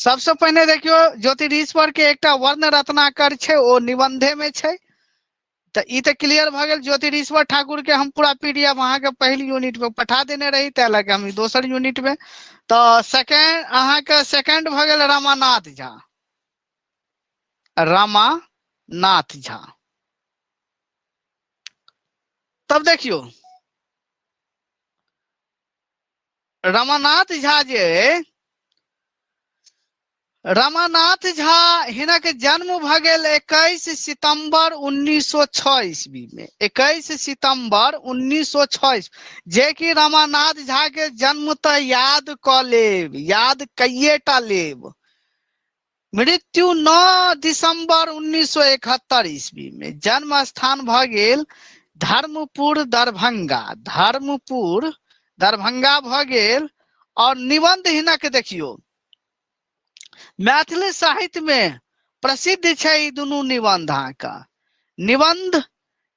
सबसे पहिने देखियौ ज्योतिरीश्वर के एकटा वर्ण रत्नाकर छै, ओ निबंधे में छै, तऽ ई तऽ क्लियर भऽ गेल। ज्योतिरीश्वर ठाकुर के हम पूरा पीडीएफ अहाँके पहिल यूनिट में पठा देने रही, ताहि लऽ के हम दोसर यूनिट में। तऽ सेकेंड अहाँके सेकेंड भऽ गेल रमानाथ झा, रमानाथ झा। तब देखियौ रमानाथ झा जे, रमानाथ झा हिनक जन्म भऽ गेल 21 सितंबर 1906 ईस्वी में, 21 सितंबर 1906 ईस्वी, जे कि रमानाथ झा के जन्म तऽ याद कऽ लेब, याद कइएटा लेब। मृत्यु 9 दिसंबर 1971 ईस्वी में, जन्म स्थान भऽ गेल धर्मपुर दरभंगा, धर्मपुर दरभंगा भऽ गेल। और निबंध हिनक देखियौ मैथिली साहित्य में प्रसिद्ध छै ई दुनू निबंध अहाँके, निबंध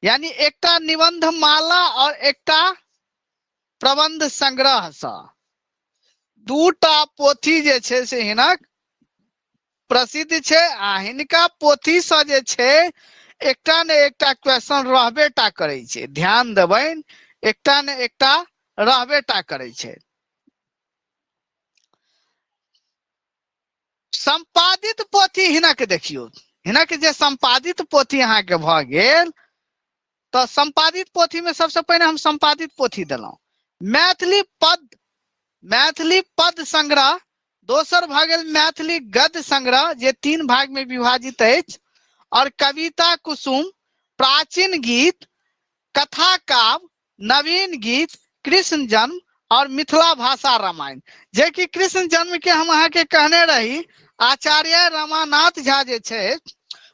यानी एकटा निबंध माला और एकटा प्रबंध संग्रह सँ दूटा पोथी जे छै से हिनक प्रसिद्ध छै। आ हिनका पोथी सँ जे छै एकटा ने एकटा क्वेश्चन रहबे टा करै छै, ध्यान देबनि, एकटा ने एकटा रहबे टा करै छै। संपादित पोथी हिनक देखियौ, हिनक जे संपादित पोथी अहाँके भऽ गेल, तऽ संपादित पोथी में सबसे पहिने हम संपादित पोथी देलहुँ मैथिली पद, मैथिली पद संग्रह, दोसर भऽ गेल मैथिली गद्य संग्रह जे 3 भाग में विभाजित अछि, और कविता कुसुम, प्राचीन गीत, कथा काव्य, नवीन गीत, कृष्ण जन्म और मिथिला भाषा रामायण। जे कि कृष्ण जन्म के हम अहाँके कहने रही आचार्य रमानाथ झा जे छै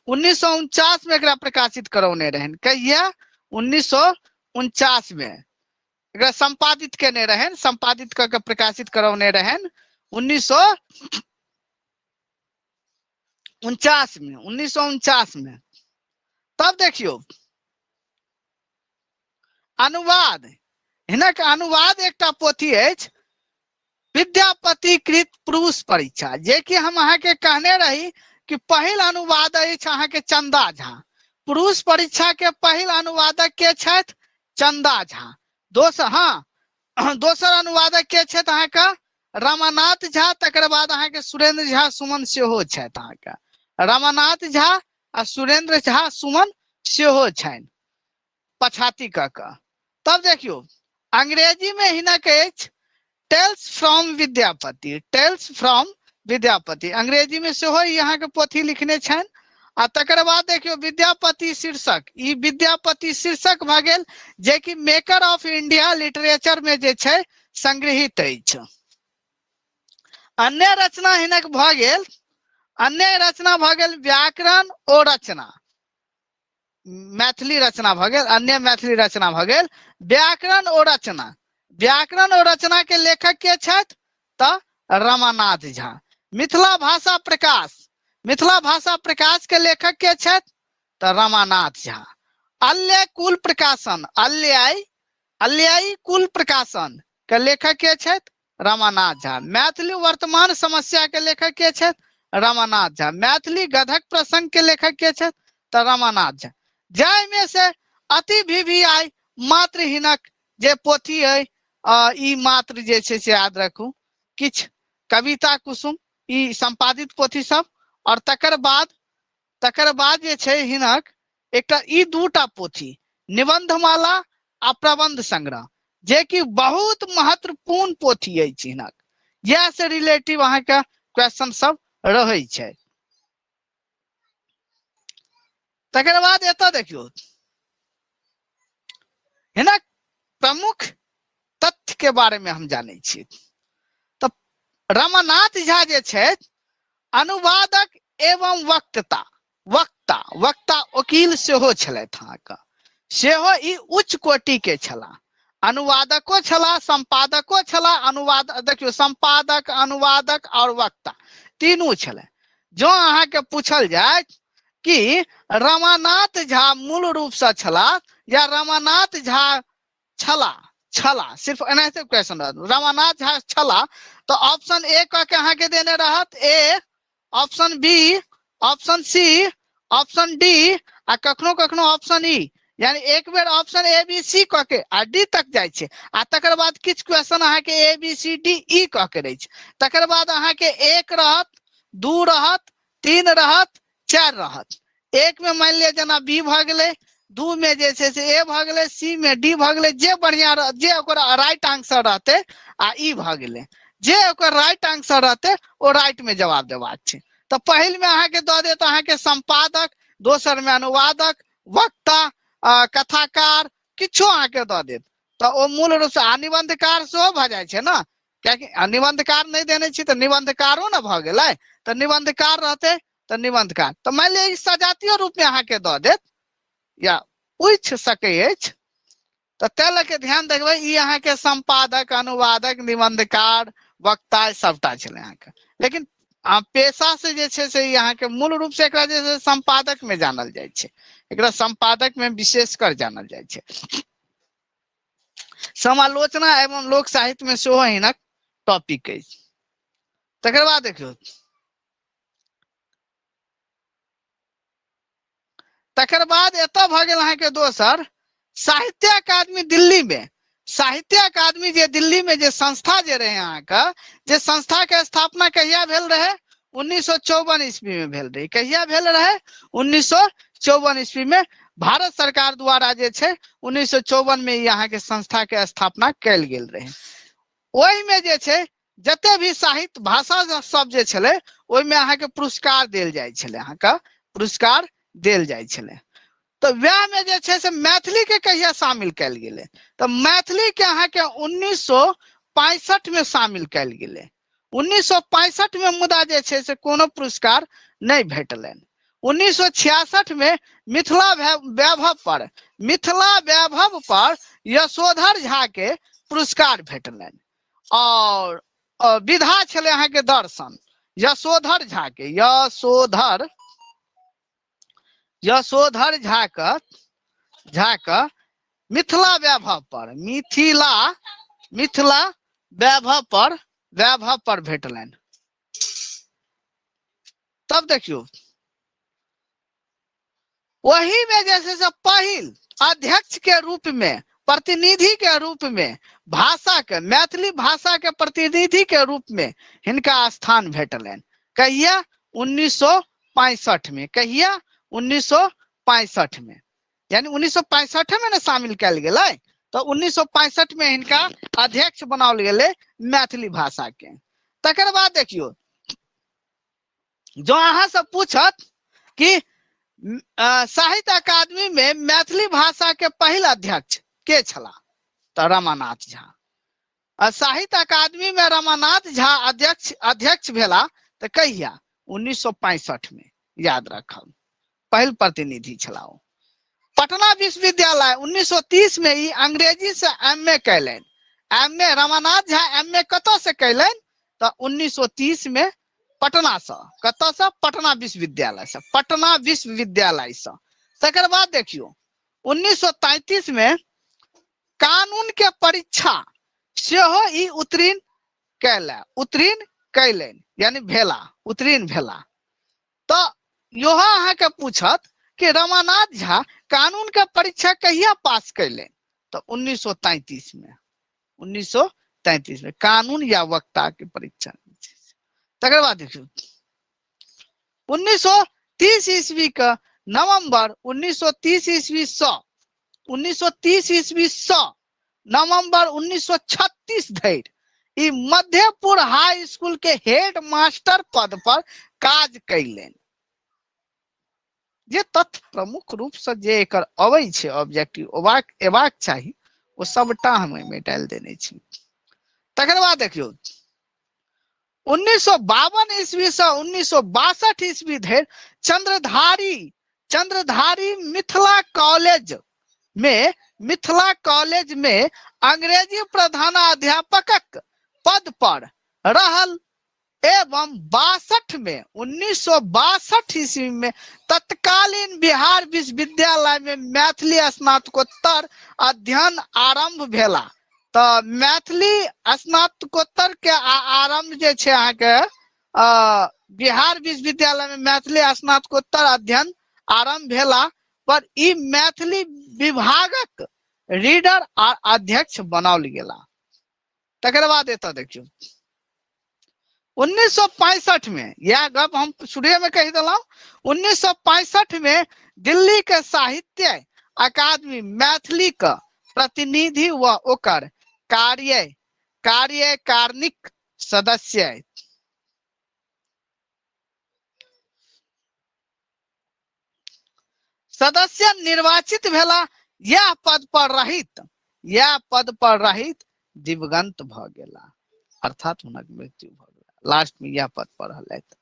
1949 में एकरा प्रकाशित करौने रहनि। कहिया? 1949 में एकरा संपादित केने रहनि, संपादित कऽ के प्रकाशित करौने रहनि 1949 में, 1949 में। तब देखियौ अनुवाद, हिनक अनुवाद एकटा पोथी अछि विद्यापति कृत पुरुष परीक्षा, जे कि हम अहाँके कहने रही कि पहिल अनुवाद अछि अहाँके चंदा झा। पुरुष परीक्षा के पहिल अनुवादक के छथि? चंदा झा। दोसर, हाँ, दोसर अनुवादक के छथि अहाँके? रमानाथ झा। तकर बाद अहाँके सुरेंद्र झा सुमन सेहो छथि अहाँके, रमानाथ झा आ सुरेंद्र झा सुमन सेहो छनि पछाति कऽ कऽ। तब देखियौ अंग्रेजी में हिनक अछि tales from Vidyapati, tales from Vidyapati अंग्रेजी में सेहो ई अहाँके पोथी लिखने छनि। आ तकर बाद देखियौ विद्यापति शीर्षक, ई विद्यापति शीर्षक भऽ गेल जे कि मेकर ऑफ इंडिया लिटरेचर में जे छै संग्रहित अछि। अन्य रचना हिनक भऽ गेल, अन्य रचना भऽ गेल व्याकरण ओ रचना, मैथिली रचना भऽ गेल, अन्य मैथिली रचना भऽ गेल व्याकरण ओ रचना। व्याकरण ओ रचना के लेखक के छथि? तऽ रमानाथ झा। मिथिला भाषा प्रकाश, मिथिला भाषा प्रकाश के लेखक के छथि? तऽ रमानाथ झा। अल्य कुल प्रकाशन, अल्याय, अल्यायी कुल प्रकाशन के लेखक के छथि? रमानाथ झा। मैथिली वर्तमान समस्या के लेखक के छथि? रमानाथ झा। मैथिली गधक प्रसंग के लेखक के छथि? तऽ रमानाथ झा। जाहिमे से अति वीवीआई मात्र हिनक जे पोथी अइ, ई मात्र जे छै से याद रखू, किछु कविता कुसुम ई संपादित पोथी सब, और तकर बाद जे छै हिनक एकटा ई दूटा पोथी निबंधमाला आ प्रबंध संग्रह, जे कि बहुत महत्वपूर्ण पोथी अछि हिनक। इएह से रिलेटिव अहाँके क्वेश्चन सब रहै छै। तकर बाद एतऽ देखियौ हिनक प्रमुख तथ्य के बारे में हम जानै छी। तऽ रमानाथ झा जे छथि अनुवादक एवं वक्ता, वक्ता, वक्ता वकील सेहो छलथि अहाँके, सेहो ई उच्च कोटि के छलाह, अनुवादको छलाह, संपादको छलाह, अनुवाद देखियौ संपादक, अनुवादक और वक्ता तीनू छलै। जँ अहाँके पूछल जाय कि रमानाथ झा मूल रूपसँ छलाह या रमानाथ झा छलाह छला, सिर्फ एनाहिते क्वेश्चन रहत, रमानाथ झा छला तऽ ऑप्शन ए कह के अहाँके देने रहत A, option B, option C, option D आ कखनो कखनो ऑप्शन ई, यानी एक बेर ऑप्शन ए बी सी कह के आ डी तक जाइ छै, आ तकर बाद किछु क्वेश्चन अहाँके A B C D E कह के रहै छै, तकर बाद अहाँके 1 रहत, 2 रहत, 3 रहत, 4 रहत। 1 में मानि लिअ जेना बी भऽ गेलै, 2 में जे छै से ए भऽ गेलै, सी में डी भऽ गेलै, जे बढ़िया जे ओकर राइट आंसर रहतै आ ई भऽ गेलै, जे ओकर राइट आंसर रहतै ओ राइट में जवाब देबाक छै। तऽ पहिल में अहाँके दऽ देत अहाँके संपादक, दोसर में अनुवादक, वक्ता, कथाकार, किछो अहाँके दऽ देत, तऽ ओ मूल रूप से आ निबंधकार सेहो भऽ जाइ छै ने, कियाकि निबंधकार नहि देने छी तऽ निबंधकारो ने भऽ गेलै, तऽ निबंधकार रहतै तऽ निबंधकार, तऽ मानि लिअ ई सजातीय रूप में अहाँके दऽ देत या पूछि सकै अछि, तऽ ताहि लऽ के ध्यान देखबै ई अहाँके संपादक, अनुवादक, निबंधकार, वक्ता सबटा छलै अहाँके, लेकिन पेशा से जे छै से ई अहाँके मूल रूप से एकरा जे छै संपादक में जानल जाइ छै, एकरा संपादक में विशेषकर जानल जाइ छै। समालोचना एवं लोक साहित्य में सेहो हिनक टॉपिक अछि। तकर बाद देखियौ, तकर बाद एतऽ भऽ गेल अहाँके दोसर साहित्य अकादमी दिल्ली में, साहित्य अकादमी जे दिल्ली में जे संस्था जे रहे अहाँके, जे संस्था के स्थापना कहिया भेल रहे, 1954 ईस्वी में भेल रहे। कहिया भेल रहे, 1954 ईस्वी में भारत सरकार द्वारा जे छै 1954 में ई अहाँके संस्था के स्थापना कयल गेल रहे। ओहिमे जे छै जते भी साहित्य भाषा सब जे छलै ओहिमे अहाँके पुरस्कार देल जाइ छलै, अहाँके पुरस्कार देल जाइ छलै। तऽ वएह में जे छै से मैथिली के कहिया शामिल कयल गेलै, तऽ मैथिली के अहाँके 1965 में शामिल कयल गेलै। 1965 में मुदा जे छै से कोनो पुरस्कार नहि भेटलनि। 1966 में मिथिला वैभव पर, मिथिला वैभव पर यशोधर झा के पुरस्कार भेटलनि, और विधा छलै अहाँके दर्शन, यशोधर झा के, यशोधर झा के, झा के मिथिला वैभव पर, मिथिला वैभव पर, वैभव पर भेटलनि। तब देखियौ वही में जे छै से पहिल अध्यक्ष के रूप में, प्रतिनिधि के रूप में, भाषा के, मैथिली भाषा के प्रतिनिधि के रूप में हिनका स्थान भेटलनि। कहिया, 1965 में। कहिया, 1965 में, यानी 1965 में ने शामिल कयल गेलै, तऽ 1965 में हिनका अध्यक्ष बनाओल गेलै मैथिली भाषा के। तकर बाद देखियौ, जो अहाँ सब पूछत कि साहित्य अकादमी में मैथिली भाषा के पहिल अध्यक्ष के छला, तऽ रमानाथ झा। साहित्य अकादमी में रमानाथ झा अध्यक्ष भेला तऽ कहिया, 1965 में, याद रखब, पहिल प्रतिनिधि छला ओ। पटना विश्वविद्यालय 1930 में ई अंग्रेजी से एम ए कैलनि। M A Ramanath Jha M A कतऽ से कैलनि, तऽ 1930 में पटना से, कतऽ से, पटना विश्वविद्यालय से, पटना विश्वविद्यालय से। तकर बाद देखियौ 1933 में कानून के परीक्षा सेहो ई उत्तीर्ण कैला, उत्तीर्ण कैलनि, यानी भेला, उत्तीर्ण भेला। तऽ इहो अहाँके पूछत कि रमानाथ झा कानून के परीक्षा कहिया पास कैलनि, तऽ 1933 में, 1933 में कानून या वक्ता के परीक्षा। तकर बाद देखियौ 1930 ईस्वी के नवंबर, 1930 ईस्वी सँ, 1930 ईस्वी सँ नवंबर 1936 धरि ई मधेपुर हाई स्कूल के हेड मास्टर पद पर काज कैलनि। जे तथ्य प्रमुख रूप से जे एकर अबै छै ऑब्जेक्टिव एबाक चाही, ओ सबटा हम एहिमे डालि देने छी। तकर बाद देखियौ 1952 ईस्वी से 1962 ईस्वी धरि चंद्रधारी मिथिला कॉलेज में, मिथिला कॉलेज में अंग्रेजी प्रधानाध्यापकक पद पर रहल एवं 62 में, 1962 ईस्वी में तत्कालीन बिहार विश्वविद्यालय में मैथिली स्नातकोत्तर अध्ययन आरंभ भेला। तऽ मैथिली स्नातकोत्तर के आरंभ जे छै अहाँके बिहार विश्वविद्यालय में मैथिली स्नातकोत्तर अध्ययन आरंभ भेला पर ई मैथिली विभागक रीडर आ अध्यक्ष बनाओल गेला। तकर बाद एतऽ देखियौ 1965 में, यह गप हम शुरुए में कहि देलहुं, 1965 में दिल्ली के साहित्य अकादमी मैथिली के प्रतिनिधि व ओकर कार्यकारिणीक सदस्य सदस्य निर्वाचित भेला। यह पद पर रहित, यह पद पर रहित दिवंगत भ गेला, अर्थात हुनक मृत्यु भ गेला। लास्ट में यह पद पर रहलथि।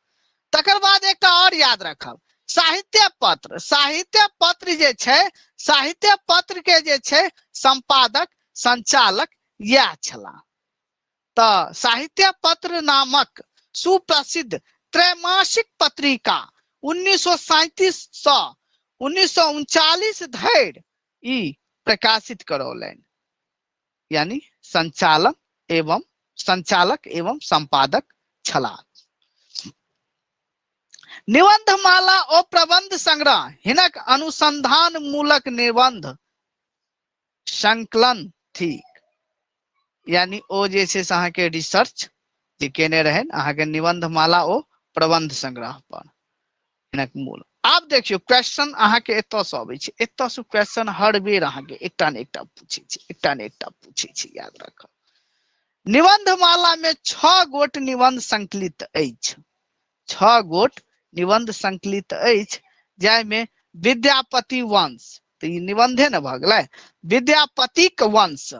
तकर बाद एकटा और याद रखब, साहित्य पत्र, साहित्य पत्र जे छै, साहित्य पत्र के जे छै संपादक संचालक यह छला। तऽ साहित्य पत्र नामक सुप्रसिद्ध त्रैमासिक पत्रिका 1937 सँ 1939 धरि ई प्रकाशित करौलनि, यानी संचालक एवं संचालक एवं संपादक छलाह। निबंधमाला ओ प्रबंध संग्रह हिनक अनुसंधान मूलक निबंध संकलन थिक, यानी ओ जे छै से अहाँके रिसर्च जे केने रहनि अहाँके निबंधमाला ओ प्रबंध संग्रह पर हिनक मूल। आब देखियौ क्वेश्चन अहाँके एतऽ से अबै छै, एतऽ से क्वेश्चन हर बेर अहाँके एकटा ने एकटा पूछै छै, एकटा ने एकटा पूछै छै, याद राखब। निबंधमाला में 6 गोट निबंध संकलित अछि, 6 गोट निबंध संकलित अछि, जाहिमे विद्यापति वंश, तऽ ई निबंधे ने भऽ गेलै, विद्यापतिक वंश।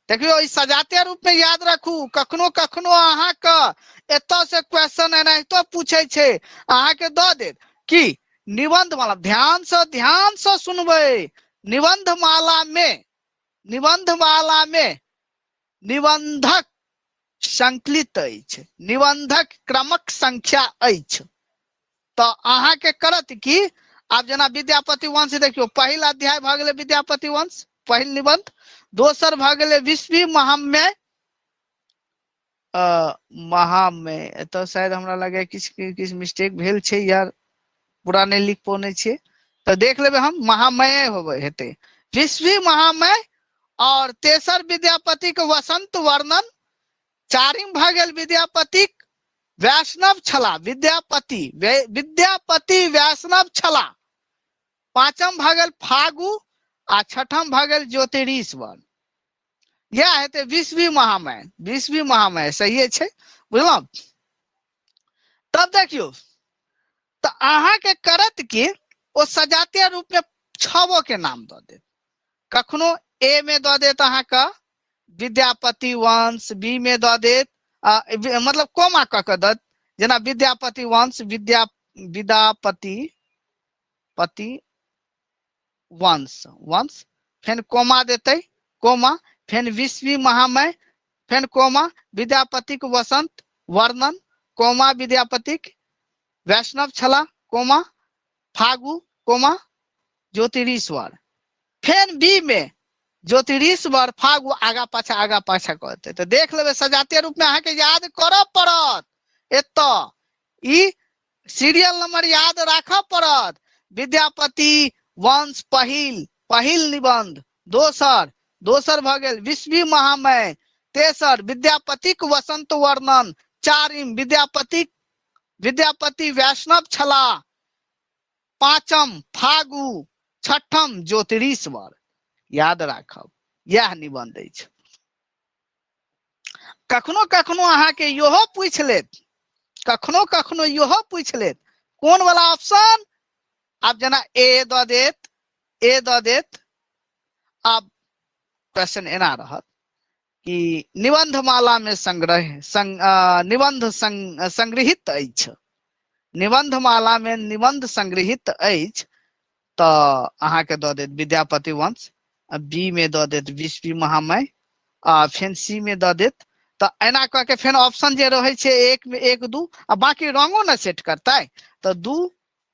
देखियौ ई सजातीय रूप में याद रखू, कखनो कखनो अहाँके एतऽ से क्वेश्चन एनाहितो पूछै छै, अहाँके दऽ देत कि निबंधमाला, ध्यान से सुनबै, निबंधमाला में, निबंधमाला में निबंधक संकलित अछि, निबंधक क्रमक संख्या अछि। तऽ अहाँके करत की, आब जेना विद्यापति वंश देखियौ, पहिल अध्याय भऽ गेलै विद्यापति वंश, पहिल निबंध, दोसर भऽ गेलै विश्वी महाम्य, महाम्य, एतऽ शायद हमरा लगैए किछु किछु मिस्टेक भेल छै यार, पूरा नहि लिख पौने छियै, तऽ देख लेबै हम, महामय होबै हेतै विश्वी महामय, और तेसर विद्यापति के वसंत वर्णन, चारिम भऽ गेल विद्यापतिक वैष्णव छला, विद्यापति विद्यापति वैष्णव छला, पांचम भऽ गेल फागु, आ छठम भऽ गेल ज्योतिरीश्वर। यह हेतै विश्वी महामय, विश्वी महामय सहिए छै, बुझलहुँ। तब देखियौ तऽ अहाँके करत की, ओ सजातीय रूप में छवो के नाम दऽ देत, कखनो ए में दऽ देत अहाँके विद्यापति वंश, बी में दऽ देत, मतलब कोमा कऽ के दऽ, जेना विद्यापति वंश, विद्या विद्यापति पति वंश, वंश, फेर कोमा देतै, कोमा, फेर विश्वी महामय, फेर कोमा विद्यापतिक वसंत वर्णन, कोमा विद्यापतिक वैष्णव छला, कोमा फागु, कोमा ज्योतिरीश्वर, फेर बी में ज्योतिरीश्वर फागु, आगा पाछा आगा पाछा करते। तऽ देख लेबै सजातीय रूप में अहाँके याद करऽ पड़त, एतऽ ई सीरियल नंबर याद राखऽ पड़त। विद्यापति वंश पहिल, पहिल निबंध, दोसर, दोसर भऽ गेल विश्वी महामय, तेसर विद्यापतिक वसंत वर्णन, चारिम विद्यापति वैष्णव छला, पांचम फागु, छठम ज्योतिरीश्वर। याद राखब यह निबंध अछि। कखनो कखनो अहाँके इहो पूछि लेत, कखनो कखनो इहो पूछि लेत, कोन वाला ऑप्शन, आब जेना ए दऽ देत, ए दऽ देत, आब क्वेश्चन एना रहत कि निबंधमाला में संग्रह, निबंध संग्रहित अछि, निबंधमाला में निबंध संग्रहित अछि, तऽ अहाँके दऽ देत विद्यापति वंश, आ बी में दऽ देत विश्वी महामय, आ फेर सी में दऽ देत, तऽ एना कऽ के फेर ऑप्शन जे रहै छै एक में एक दू, आ बाकी रंगो ने सेट करतै, तऽ 2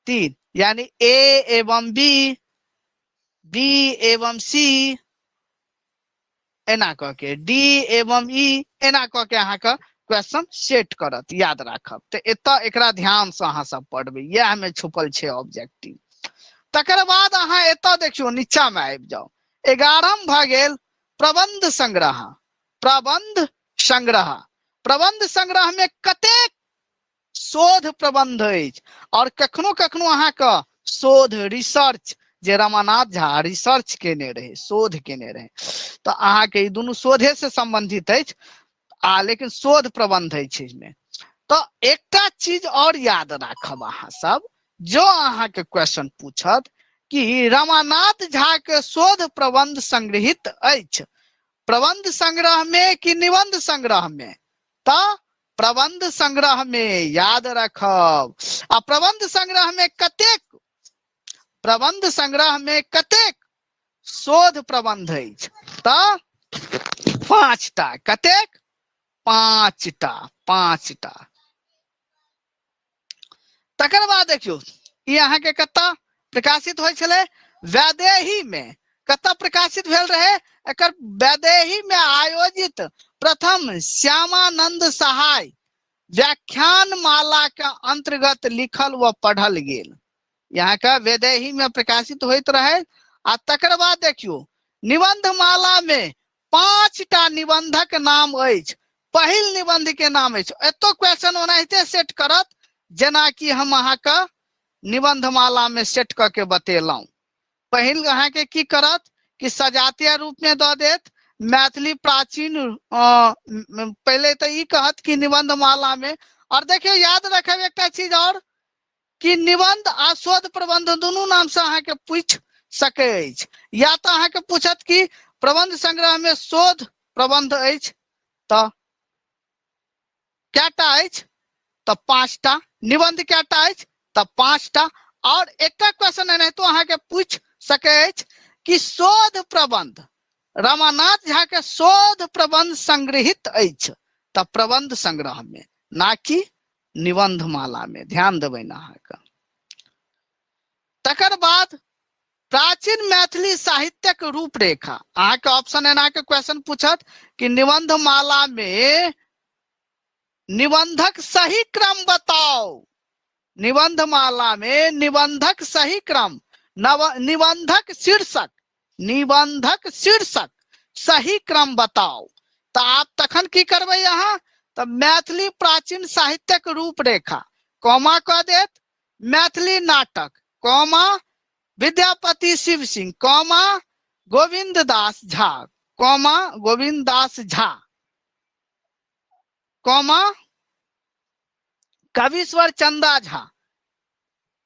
3, यानी ए एवं बी, बी एवं सी, एना कऽ के डी एवं ई एना कऽ के अहाँके क्वेश्चन सेट करत, याद राखब। तऽ एतऽ एकरा ध्यान से अहाँ सब पढ़बै, इएह में छुपल छै ऑब्जेक्टिव। तकर बाद अहाँ एतऽ देखियौ नीचा में आबि जाउ, 11 भऽ गेल प्रबंध संग्रह। प्रबंध संग्रह, प्रबंध संग्रह में कतेक शोध प्रबंध अछि, और कखनो कखनो अहाँके शोध रिसर्च, जे रमानाथ झा रिसर्च केने रहे, शोध केने रहे, तऽ अहाँके ई दुनू शोधे से संबंधित अछि, आ लेकिन शोध प्रबंध अछि इसमे। तऽ एकटा चीज और याद राखब अहाँ सब, जो अहाँके क्वेश्चन पूछत कि रमानाथ झा के शोध प्रबंध संग्रहित अछि प्रबंध संग्रह में कि निबंध संग्रह में, तऽ प्रबंध संग्रह में, याद रखब। आ प्रबंध संग्रह में कतेक, प्रबंध संग्रह में कतेक शोध प्रबंध अछि, तऽ 5टा। कतेक? 5टा, 5टा। तकर बाद देखियौ ई अहाँके कतऽ प्रकाशित होइ छलै? वैदेही में। कतऽ प्रकाशित भेल रहे? एकर वैदेही में आयोजित प्रथम श्यामानंद सहाय व्याख्यान माला के अंतर्गत लिखल व पढ़ल गेल। यहाँ के वैदेही में प्रकाशित होइत रहे। आ तकर बाद देखियौ निबंध माला में 5टा निबंधक नाम अछि। पहिल निबंध के नाम अछि, एतो क्वेश्चन ओनाहिते सेट करत जेनाकि हम अहाँके निबंध माला में सेट कऽ के बतेलहुँ। पहिल अहाँके की करत कि सजातीय रूप में दऽ देत मैथिली प्राचीन, पहिले तऽ ई कहत कि निबंध माला में। और देखियौ याद रखब एकटा चीज और कि निबंध आ शोध प्रबंध दुनू नाम से अहाँके पूछि सकै अछि, या तऽ अहाँके पूछत कि प्रबंध संग्रह में शोध प्रबंध अछि तऽ कएटा अछि, तऽ 5टा, निबंध कएटा अछि तऽ 5टा। और एकटा क्वेश्चन एनाहितो अहाँके पूछि सकै अछि कि शोध प्रबंध रमानाथ झा के शोध प्रबंध संग्रहित अछि तऽ प्रबंध संग्रह में, ना कि निबंध माला में, ध्यान देबै ने अहाँके। तकर बाद प्राचीन मैथिली साहित्यक रूपरेखा, अहाँके ऑप्शन एना के क्वेश्चन पूछत कि निबंध माला में निबंधक सही क्रम बताओ। निबंध माला में निबंधक सही क्रम, निबंधक शीर्षक, निबंधक शीर्षक सही क्रम बताओ। तऽ आप तखन की करबै अहाँ, तऽ मैथिली प्राचीन साहित्यक रूपरेखा कॉमा कऽ देत, मैथिली नाटक comma Vidyapati Shiv Singh comma Govind Das Jha comma Govind Das Jha comma कवीश्वर चंदा झा।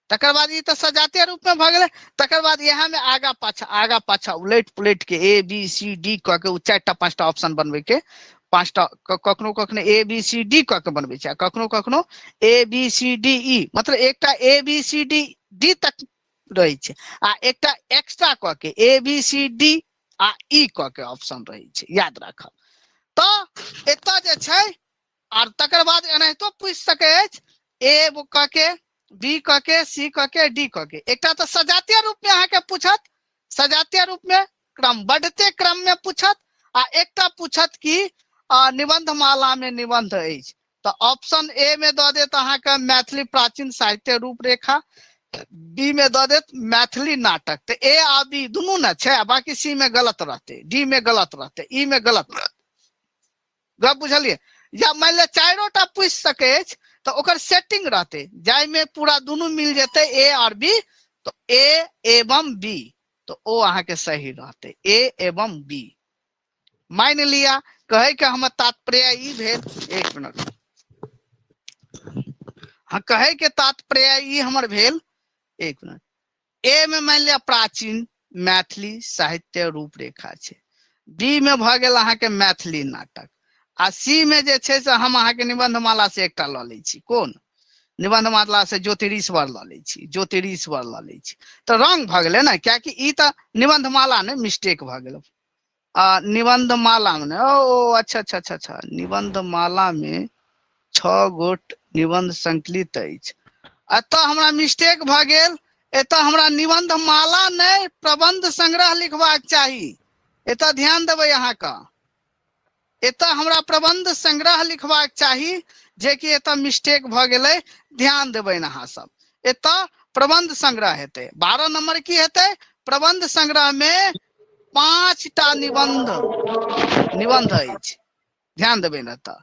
तकर बाद ई तऽ सजातीय रूप में भऽ गेलै। तकर बाद इएह में आगा पाछा आगा पाछा उलटि पुलटि के ए बी सी डी कऽ के ओ 4टा 5टा ऑप्शन बनबै के, 5टा कखनो कखनो ए बी सी डी कऽ के बनबै छै, आ कखनो कखनो A B C D E, मतलब एकटा A B C D D तक रहै छै आ एकटा एक्स्ट्रा कऽ के ए बी सी डी आ ई कऽ के ऑप्शन रहै छै, याद राखब। तऽ एतऽ जे छै, आर तकर बाद एनाहितो पूछि सकै अछि ए कऽ के, बी कऽ के, सी कऽ के, डी कऽ के। एकटा तऽ सजातीय रूप में अहाँके पूछत, सजातीय रूप में क्रम बढ़ते क्रम में पूछत, आ एकटा पूछत कि निबंध माला में निबंध अछि, तऽ ऑप्शन ए में दऽ देत अहाँके मैथिली प्राचीन साहित्य रूपरेखा, बी में दऽ देत मैथिली नाटक, तऽ ए आ बी दुनू ने छै, आ बाकी सी में गलत रहतै, डी में गलत रहतै, ई में गलत रहतै। गप बुझलियै? या मानि लिअ 4टा पूछि सकै अछि तऽ ओकर सेटिंग रहतै जाहिमे पूरा दुनू मिल जेतै ए आर बी, तऽ ए एवं बी, तऽ ओ अहाँके सही रहतै, ए एवं बी। मानि लिअ कहैके हमर तात्पर्य ई भेल, एक मिनट, हाँ कहैके तात्पर्य ई हमर भेल, एक मिनट, ए में मानि लिअ प्राचीन मैथिली साहित्य रूपरेखा छै, बी में भऽ गेल अहाँके मैथिली नाटक, आ सी में जे छै से हम अहाँके निबंधमाला से एकटा लऽ लै छी, कोन निबंधमाला से ज्योतिरीश्वर लऽ लै छी, ज्योतिरीश्वर लऽ लै छी, तऽ रंग भऽ गेलै ने, कियाकि ई तऽ निबंधमाला ने मिस्टेक भऽ गेल, आ निबंधमाला में ओ अच्छा अच्छा अच्छा अच्छा निबंधमाला में 6 गोट निबंध संकलित अछि, एतऽ हमरा मिस्टेक भऽ गेल, एतऽ हमरा निबंधमाला नहि प्रबंध संग्रह लिखबाक चाही, एतऽ ध्यान देबै अहाँके, एतऽ हमरा प्रबंध संग्रह लिखबाक चाही, जेकि एतऽ मिस्टेक भऽ गेलै, ध्यान देबै अहाँ सब। एतऽ प्रबंध संग्रह हेतै। 12 नंबर की हेतै? प्रबंध संग्रह में 5टा निबंध निबंध अछि, ध्यान देबै ने। एतऽ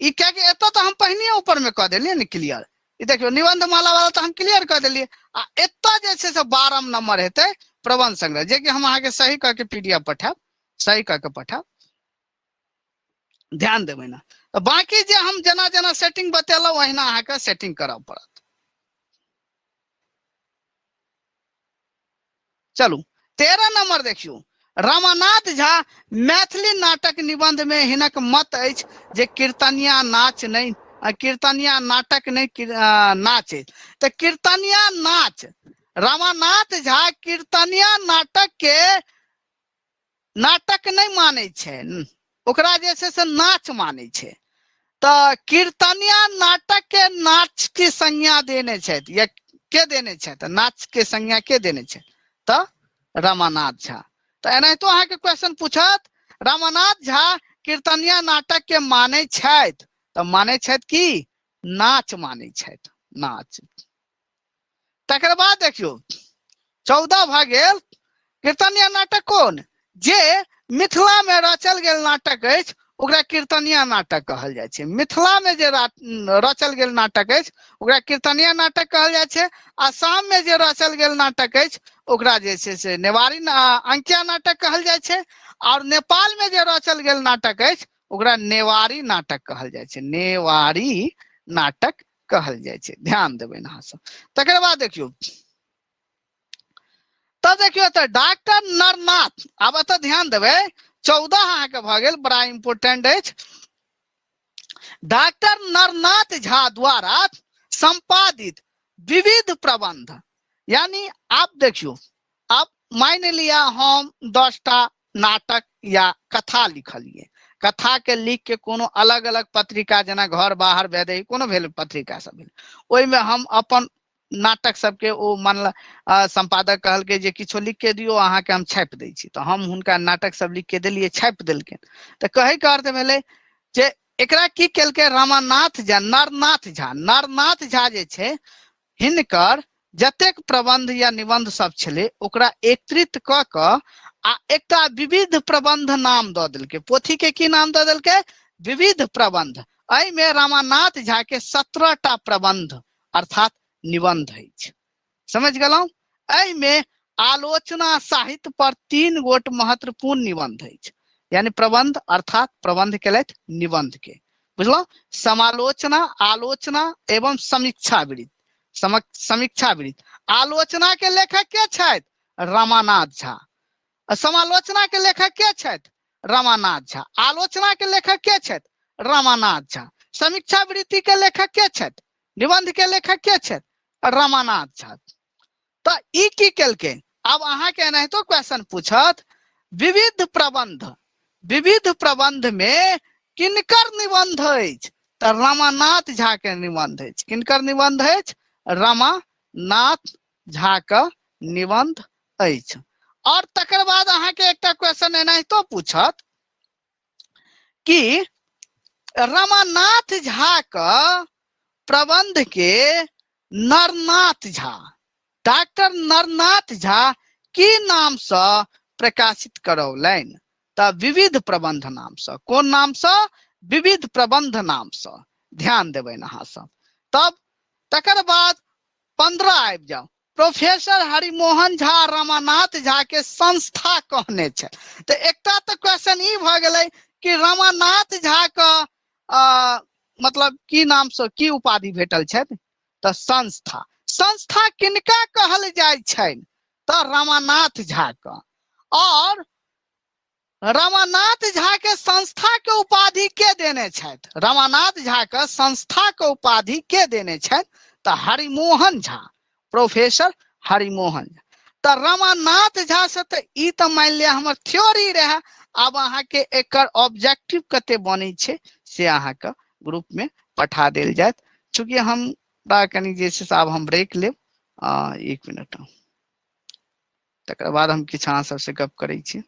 ई कियाकि एतऽ तऽ हम पहिने ऊपर में कऽ देलियै ने क्लियर। ई देखियौ निबंध माला वाला तऽ हम क्लियर कऽ देलियै, आ एतऽ जे छै से 12 नंबर हेतै प्रबंध संग्रह, जेकि हम अहाँके सही कऽ के पीडीएफ पठायब, सही कऽ के पठायब, ध्यान देबै ने। तऽ बाकी जे हम जेना जेना सेटिंग बतेलहुँ ओहिना अहाँके सेटिंग करऽ पड़त। चलू 13 नंबर देखियौ, रमानाथ झा मैथिली नाटक निबंध में हिनक मत अछि जे कीर्तनिया नाच नहीं, कीर्तनिया नाटक नहीं, नाच अछि। तऽ कीर्तनिया नाच, रमानाथ झा कीर्तनिया नाटक के नाटक नहि मानै छै, ओकरा जे छै से नाच मानै छै। तऽ कीर्तनिया नाटक के नाच के संज्ञा देने छथि या के देने छथि? नाच के संज्ञा के देने छथि? तऽ रमानाथ झा। तऽ एनाहितो अहाँके क्वेश्चन पूछत, रमानाथ झा कीर्तनिया नाटक के मानै छथि, तऽ मानै छथि की? नाच मानै छथि, नाच। तकर बाद देखियौ 14 भऽ गेल कीर्तनिया नाटक कोन? जे मिथिला में रचल गेल नाटक अछि ओकरा कीर्तनिया नाटक कहल जाइ छै। मिथिला में जे रचल गेल नाटक अछि ओकरा कीर्तनिया नाटक कहल जाइ छै। आसाम में जे रचल गेल नाटक अछि ओकरा जे छै से नेवारी अंकिया नाटक कहल जाइ छै। और नेपाल में जे रचल गेल नाटक अछि ओकरा नेवारी नाटक कहल जाइ छै, नेवारी नाटक कहल जाइ छै। ध्यान देबै अहाँ सब। तकर बाद देखियौ, तब देखियौ तऽ डॉक्टर नरनाथ, आब एतऽ ध्यान देबै, 14 अहाँके भऽ गेल, बड़ा इम्पोर्टेंट अछि। डॉक्टर नरनाथ झा द्वारा संपादित विविध प्रबंध, यानी आप देखियौ, आप मानि लिअ हम 10टा नाटक या कथा लिखलियै, कथा के लिख के कोनो अलग अलग पत्रिका जेना घर बाहर वैदेही कोनो भेल पत्रिका सब भेल, ओहिमे हम अपन नाटक सबके ओ मानल संपादक कहलकै जे किछो लिख के दियौ अहाँके हम छापि दै छी, तऽ हम हुनका नाटक सब लिख के देलियै, छापि देलखिन। तऽ कहैके अर्थ भेलै जे एकरा की केलकै रमानाथ झा, नरनाथ झा, नरनाथ झा जे छै हिनकर जतेक प्रबंध या निबंध सब छलै ओकरा एकत्रित कऽ कऽ आ एकटा विविध प्रबंध नाम दऽ देलकै। पोथी के की नाम दऽ देलकै? विविध प्रबंध। एहिमे रमानाथ झा के 17टा प्रबंध अर्थात निबंध अछि। समझ गेलहुँ? एहिमे आलोचना साहित्य पर 3 गोट महत्वपूर्ण निबंध अछि, यानी प्रबंध अर्थात प्रबंध केलथि निबंध के, बुझलहुँ? समालोचना, आलोचना एवं समीक्षावृत्त, समीक्षावृत्त। आलोचना के लेखक के छथि? रमानाथ झा। समालोचना के लेखक के छथि? रमानाथ झा। आलोचना के लेखक के छथि? रमानाथ झा। समीक्षावृत्ति के लेखक के छथि? निबंध के लेखक के छथि? रमानाथ झा। तऽ ई की केलकै? आब अहाँके एनाहितो क्वेश्चन पूछत, विविध प्रबंध, विविध प्रबंध में किनकर निबंध अछि? तऽ रमानाथ झा के निबंध अछि। किनकर निबंध अछि? रमानाथ झा के निबंध अछि। और तकर बाद अहाँके एकटा क्वेश्चन एनाहितो पूछत कि रमानाथ झा के प्रबंध के नरनाथ झा, डॉक्टर नरनाथ झा की नाम से प्रकाशित करौलनि? तऽ विविध प्रबंध नाम से। कोन नाम से? विविध प्रबंध नाम से। ध्यान देबै अहाँ सब। तब तकर बाद 15 आबि जाउ, प्रोफेसर हरिमोहन झा रमानाथ झा के संस्था कहने छै। तऽ एकटा तऽ क्वेश्चन ई भऽ गेलै कि रमानाथ झा के मतलब की नाम से की उपाधि भेटल छथि? तऽ संस्था। संस्था किनका कहल जाइ छनि? तऽ रमानाथ झा के। और रमानाथ झा के संस्था के उपाधि के देने छथि? रमानाथ झा के संस्था के उपाधि के देने छथि? तऽ हरिमोहन झा, प्रोफेसर हरिमोहन झा। तऽ रमानाथ झा से तऽ ई तऽ मानि लिअ हमर थ्योरी रहए, आब अहाँके एकर ऑब्जेक्टिव कते बनै छै से अहाँके ग्रुप में पठा देल जायत। चूँकि हम कनि जे छै से आब हम ब्रेक लेब, 1 मिनट, तकर बाद हम किछु अहाँ सबसँ गप करै छी।